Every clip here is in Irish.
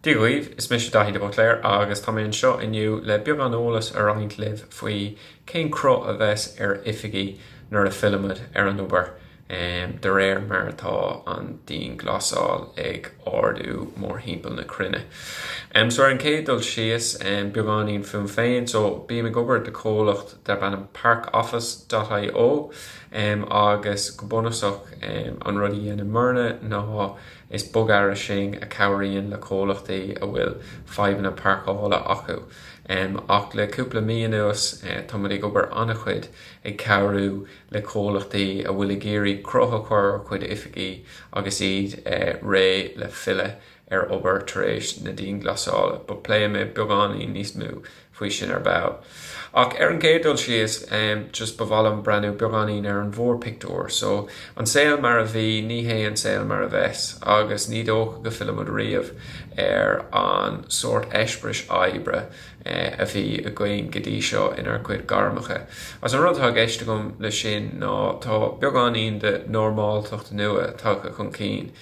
Dia dhaoibh, is mise Daithí de Buitléir agus tá mé anseo inniu le beagán eolas a roinnt libh faoi cén cruth a bheas ar oifigí nuair a phillimid ar an obair de réir mar atá an dianghlasáil ag ardú mórthimpeall na cruinne. So ar an chéad dul síos, beagáinín fúm féin, so bím ag obair do chomhlacht darb ainm ParkOffice dot io agus go bunúsach an rud a dhéanann muidne ná Is bogearra sinn a chabhraíonn le comhlachtaí a bhfuil fadhbanna páirceála acu. Ach le cúpla mí anuas, tá muid ag obair an-chuid ag cabhrú le comhlachtaí a bhfuil ag iarraidh cruth a chur ar a gcuid oifigí agus iad réidh le filleadh ar obair tar éis na dianghlasála. But pléifidh mé beagáinín níos mó faoi sin ar ball. Ach ar an gcéad dul síos, just ba mhaith liom breathnú beagáinín ar an mhórphictiúr. So, an saol mar a bhí, ní hé an saol mar a bheas, agus ní dócha go bhfillfimid riamh ar an sórt eispéiris oibre a bhí againn go dtí seo inár gcuid gairmeacha. Agus an rud atá i gceist agam le sin ná tá beagáinín de normáltacht nua tagtha chun cinn,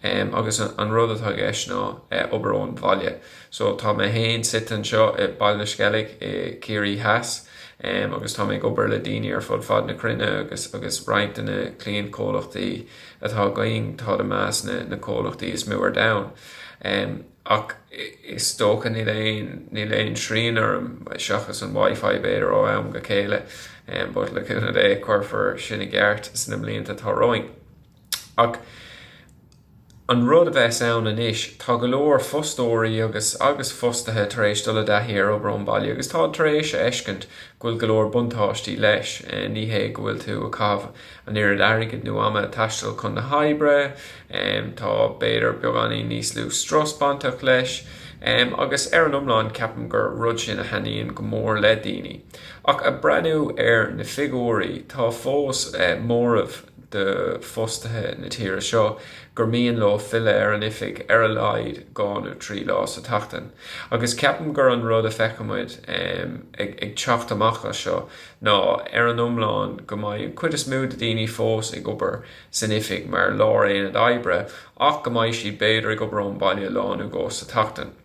agus an rud atá i gceist ná obair ón bhaile. So tá mé féin suite anseo i Baile na Sceilg i Ciarraí Theas agus tá mé ag obair le daoine ar fud fad na cruinne agus agus roinnt de na cliantchomhlachtaí atá againn táid i measc na na comhlachtaí is mó ar domhan. Ach is dócha níl aon níl aon srian orm seachas an Wi-Fi b'fhéidir ó am go chéile but le cúnamh Dé cuirfear sin i gceart sna blianta atá romhainn. Ach an rud a bheas ann anois, tá go leor fostóirí agus agus fostaithe tar éis dul i dtaithí ar obair ón baile agus táid tar éis a fheiscint go bhfuil go leor buntáistí leis. Ní hé go bhfuil tú ag caitheamh an oiread airgid nó ama ag taisteal chun na hoibre, tá b'fhéidir beagáinín níos lú strus bainteach leis agus ar an iomlán ceapaim gur rud sin a thaitníonn go mór le daoine. Ach ag breathnú ar na figiúirí, tá fós móramh de fostaithe na tíre seo gur mian leo filleadh ar an oifig ar a laghad 2 nó 3 lá sa tseachtain. Agus ceapaim gur an rud a feicfimid ag teacht amach as seo ná ar an iomlán go mbeidh an chuid is mó de daoine fós ag obair san oifig mar láraonad oibre ach go mbeidh siad b'fhéidir ag obair ón baile lá nó dhó sa tseachtain.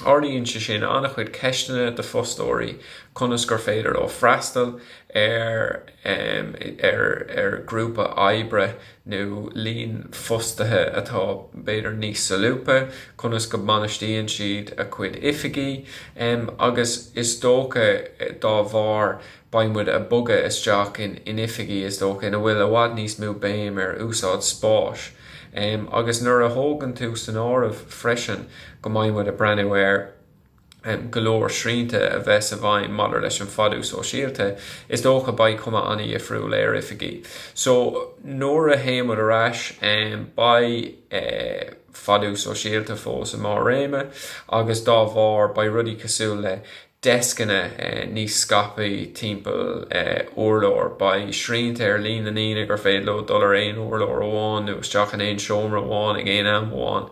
Ardaíonn sé sin an-chuid ceisteanna do fostóirí, conas gur féidir leo freastal ar ar ar ghrúpa oibre nó líon fostaithe atá b'fhéidir níos solúbtha, conas go mbainistíonn siad a gcuid oifigí agus is dócha dá bharr beidh muid ag bogadh isteach in in oifigí is dócha ina bhfuil i bhfad níos mó béim ar úsáid spáis. Agus nuair a thógann tú san áireamh freisin go mbeidh muid ag breathnú ar go leor srianta a bheas i bhfeidhm maidir leis an fadú sóisialta, is dócha beidh cuma an-dhifriúil ar oifigí. So nuair a théann muid ar ais beidh fadú sóisialta fós i mbarr réime agus dá bharr beidh rudaí cosúil le deascanna níos scaipthe timpeall urlár. Beidh srianta ar líon na ndaoine gur féidir leo dul ar aon urlár amháin nó isteach in aon seomra amháin ag aon am amháin.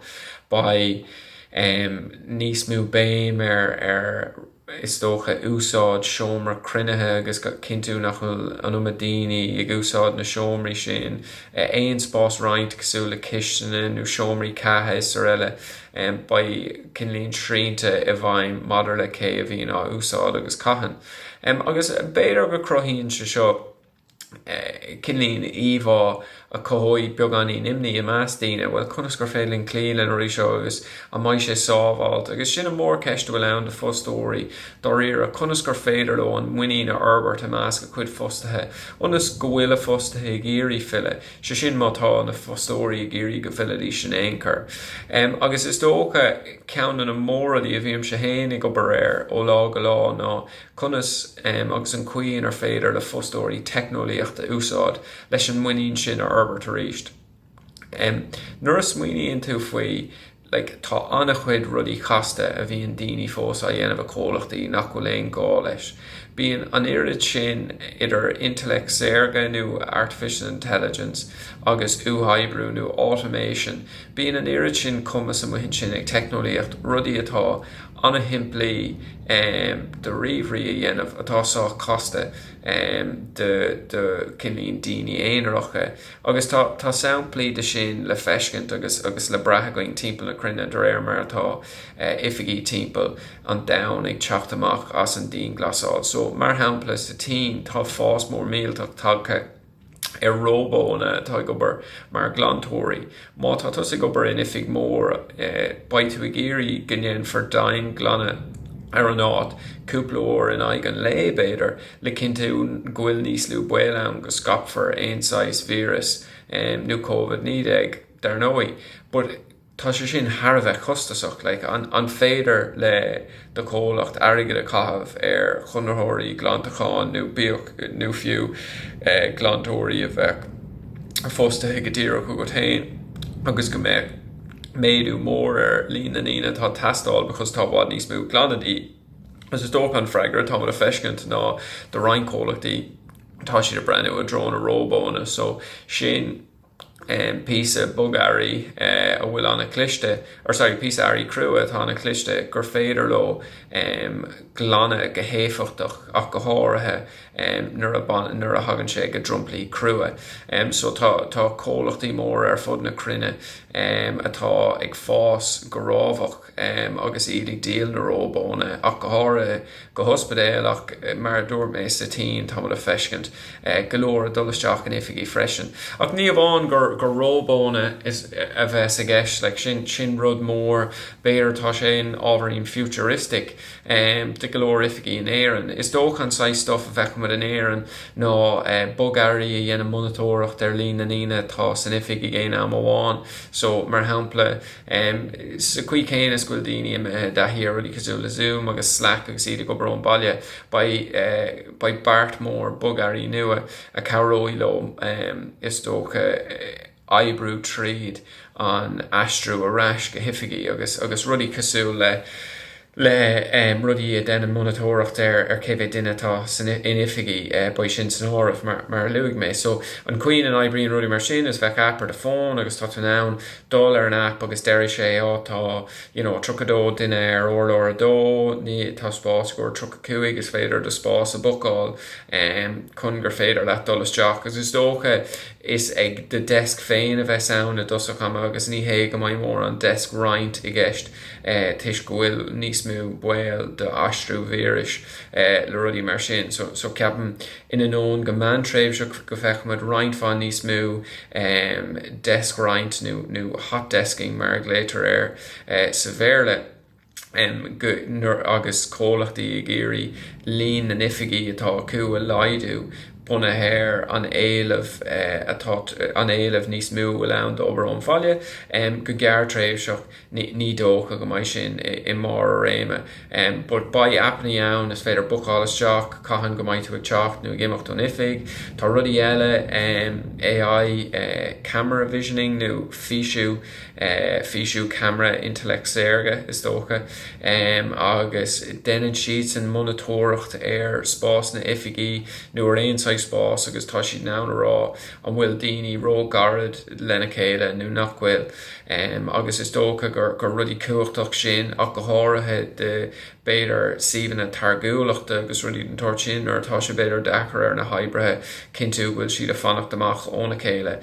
Beidh níos mó béim ar ar is dócha úsáid seomra cruinnithe agus cinntiú nach bhfuil an iomad daoine ag úsáid na seomraí sin. Aon spás roinnte cosúil le cistine nó seomraí ceatha is araile. Beidh cineáilín srianta i bhfeidhm maidir le cé a bhíonn á úsáid agus cathain. Agus b'fhéidir go cruthaíonn sé seo cineáilín íomhá a chothóidh beagáinín imní i measc daoine, bhuel, conas gur féidir linn cloí le na rudaí seo agus an mbeidh sé sábháilte? Agus sin an mhórcheist a bhfuil ann do fostóirí, dáiríre, conas gur féidir leo an muinín a fhorbairt i measc a cuid fostaithe ionas go bhfuil a fostaithe ag iarraidh filleadh. Sé sin má tá na fostóirí ag iarraidh go bhfillfidís in aon chor. Agus is dócha, ceann de na mórrudaí a bhímse féin ag obair air ó lá go lá ná conas agus an chaoi inar féidir le fostóirí teicneolaíocht a úsáid leis an muinín sin a fhorbairt arís. Nuair a smaoiníonn tú faoi, like, tá an-chuid rudaí casta a bhíonn daoine fós á dhéanamh i comhlachtaí nach bhfuil aon gá leis. Bíonn an oiread sin idir intellect saorga nó artificial intelligence agus uathoibriú nó automation, bíonn an oiread sin cumas amuigh ansin ag teicneolaíocht rudaí atá an-shimplí do ríomhairí a dhéanamh atá sách casta. Do do cineáilín daoine aonaracha. Agus tá tá samplaí de sin le feiscint agus agus le brath againn timpeall na cruinne de réir mar atá oifigí timpeall an domhain ag teacht amach as an dianghlasáil. So mar shampla sa tSín tá fás mór millteach tagtha ar róbóanna atá ag obair mar ghlantóirí. Má tá tusa ag obair in oifig mór, beidh tú ag iarraidh go ndéanfar dianghlanadh ar an áit cúpla uair in aghaidh an lae, b'fhéidir, le cinntiú go bhfuil níos lú baol ann go scaipfear aon saghas víreas nó Covid-19, dar ndóigh. But. Tá sé sin thar a bheith costasach. Like, an, an féidir le do chomhlacht airgead a chaitheamh ar chonraitheoirí glantacháin nó bíodh, nó fiú glantóirí a bheadh fostaithe go díreach agat féin agus go mbeadh méadú mór ar líon na ndaoine atá ag teastáil because tá i bhfad níos mó glanadh de dhíth. Agus is dócha an freagra atá le feiscint ná do roinnt comhlachtaí tá siad ag breathnú i dtreo na róbóanna so sin píosa bogearraí a bhfuil an-chliste, or sorry, píosa earraí crua atá an-chliste gur féidir leo glanadh go héifeachtach ach go háirithe nuair a nuair a thagann sé go dromchlaí crua. So tá tá comhlachtaí móra ar fud na cruinne atá ag fás go rábach agus iad ag díol na róbóanna ach go háirithe go hospidéil ach mar a dúirt mé sa tSín tá muid ag feiscint go leor ag dul isteach in oifigí freisin. Ach ní amháin gur gur róbóanna a bheas i gceist like sin sin rud mór b'fhéidir tá sé in ábhairín futuristic do go leor oifigí in Éirinn. Is dócha an saghas stuff a bhfeicfidh muid in Éirinn ná bogearraí a dhéanann monatóireacht ar líon na ndaoine atá san oifig ag aon am amháin. So mar shampla Sa chaoi chéanna is go bhfuil daoine imithe i dtaithí ar rudaí cosúil le Zoom agus Slack agus iad ag obair ón baile, beidh beidh beart mór bogearraí nua a chabhróidh leo is dócha oibriú tríd an aistriú ar ais go hoifigí agus agus rudaí cosúil le le rudaí a dhéanann monatóireacht ar ar cé mhéad duine atá san in oifigí, beidh sin san áireamh mar mar a luaigh mé. So an chaoi ina n-oibríonn rudaí mar sin is bheadh aip ar do fón agus tá tú in ann dul ar an aip agus déarfaidh sé á tá you know 32 duine ar urlár 2, ní tá spás i gcomhair 35 is féidir do spás a bhookáil chun gur féidir leat dul isteach agus is dócha is ag do desk féin a bheas ann i dtosach ama agus ní hé go mbeidh mórán desk roinnt i gceist. toisc go bhfuil níos mó baol d'aistriú víris le rudaí mar sin. So so ceapaim in ainneoin go meántréimhseach go bhfeicfimid roinnt mhaith níos mó desk roinnt nó nó hot desking mar a ghlaotar air sa Bhéarla go nuair agus comhlachtaí ag iarraidh líon na n-oifigí atá acu a laghdú bunaithe ar an éileamh atá an éileamh níos mó a bhfuil ann d'obair ón bhaile go gearrtréimhseach. Ní dócha go mbeidh sin i mbarr a réime. But beidh aipeanna ann is féidir bookáil isteach, cathain go mbeidh tú ag teacht nó ag imeacht ón oifig. Tá rudaí eile, AI camera visioning nó físiú, físiú ceamara intleacht saorga is dócha, agus déanann siadsan monatóireacht ar spásanna oifigí nó ar aon saghas spás agus tá siad in ann a rá an bhfuil daoine ró-ghairid lena chéile nó nach bhfuil. Agus is dócha gur rudaí cumhachtach sin ach go háirithe do b'fhéidir suíomhanna táirgiúlachta agus rudaí den tsórt sin nuair atá sé b'fhéidir deacair ar na hoibrithe cinntiú go bhfuil siad ag fanacht amach óna chéile.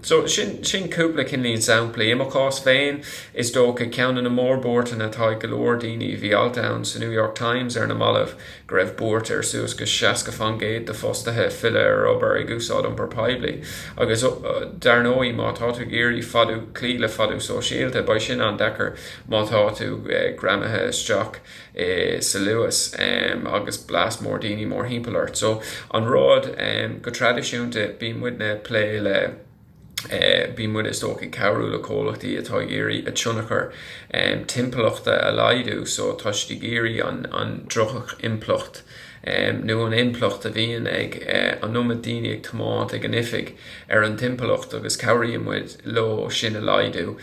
So sin sin cúpla cineáilín samplaí. I mo chás féin is dócha ceann de na mórbhuairteanna atá ag go leor daoine, bhí alt ann sa New York Times ar na mallaibh, go raibh buairt ar suas go 60% de fostaithe filleadh ar obair ag úsáid iompar poiblí. Agus dar ndóigh, má tá tú ag iarraidh fadú, cloí le fadú sóisialta, beidh sin an-deacair má tá tú greamaithe isteach sa Luas agus blast mór daoine mórthimpeall ort. So, an rud, go traidisiúnta, bíonn muidne ag plé le. Bíonn muid is dócha ag cabhrú le comhlachtaí atá ag iarraidh a tionchar timpeallachta a laghdú so tá siad ag iarraidh an an droch-impleacht nó an impleacht a bhíonn ag an iomad daoine ag tiomáint ag an oifig ar an timpeallacht agus cabhraíonn muid leo sin a laghdú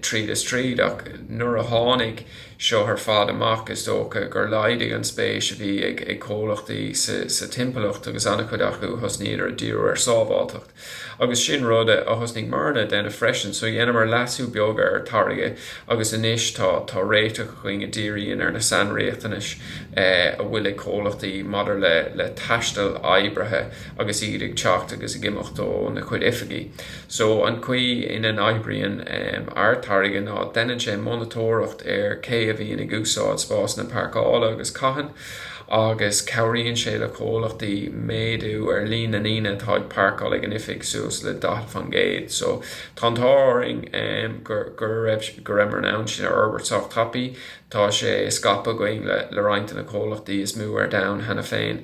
tríd is tríd ach nuair a tháinig seo ar fad amach is dócha gur laghdaigh an spéis a bhí ag comhlachtaí sa timpeallacht agus an-chuid acu thosnaíodar ag díriú ar sábháilteacht. Agus sin rud a thosnaigh muidne a dhéanamh freisin. So dheineamar leasú beag ar ár táirge agus anois tá tá réiteach againn a dhíríonn ar na sainriachtanais a bhfuil ag. ag comhlachtaí maidir le le taisteal oibrithe agus iad ag teacht agus ag imeacht óna chuid oifigí. So an chaoi ina n-oibríonn ár táirge ná deineann sé monatóireacht ar cé a bhíonn ag úsáid spásanna páirceála agus cathain agus cabhraíonn sé le comhlachtaí méadú ar líon na ndaoine atá ag páirceáil ag an oifig suas le 40%. So tá an t-ádh orainn go go raibh go rabhamar in ann sin a fhorbairt sách tapaidh. Tá sé scaipthe againn le roinnt de na comhlachtaí is mó ar domhan cheana féin.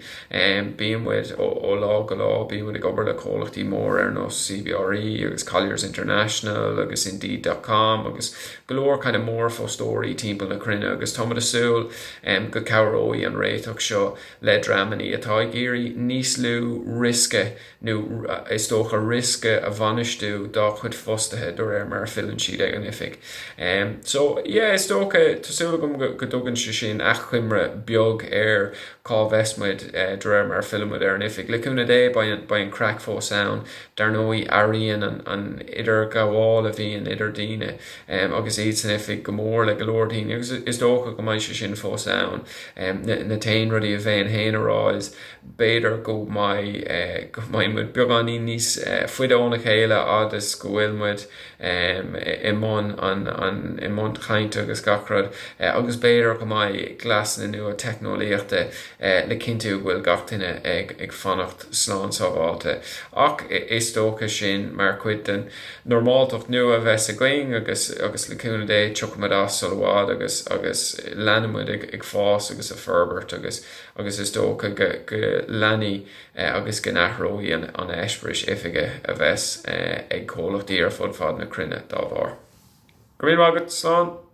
Bíonn muid, ó lá go lá, bíonn muid ag obair le comhlachtaí móra ar nós CBRE agus Colliers International agus Indeed dot com agus go leor kind of mórfhostóirí timpeall na cruinne agus tá muid ag súil go cabhróidh an réiteach seo le dreamanna atá ag iarraidh níos lú riosca nó is dócha riosca a bhainistiú dá chuid fostaithe de réir mar a filleann siad ag an oifig. So, yeah, is dócha, tá súil agam go dtugann sé sin achoimre beag ar cá bheas muid de réir mar a filleann muid ar an oifig. Le cúnamh Dé, beidh an craic fós ann. Dar ndóigh, airíonn an idirghabháil a bhíonn idir daoine agus iad san oifig go mór le go leor daoine agus is dócha go mbeidh sé sin fós ann. Na t-aon rudaí a bheinn féin a rá is B'fhéidir go mbeidh go mbeidh muid beagáinín níos faide óna chéile fhad is go bhfuil muid i mbun an an i mbun cainte agus gach rud agus b'fhéidir go mbeidh gléasanna nua teicneolaíochta le cinntiú go bhfuil gach duine ag ag fanacht slán sábháilte. Ach is dócha sin mar chuid den normáltacht nua a bheas againn agus agus le cúnamh Dé tiocfaidh muid as sula bhfad agus agus leanfaidh muid ag ag fás agus ag forbairt agus agus is dócha go leanfaidh agus go n-athróidh an eispéireas oifige a bheas ag comhlachtaí ar fud fad na cruinne dá bharr. Go raibh míle maith agat. Slán!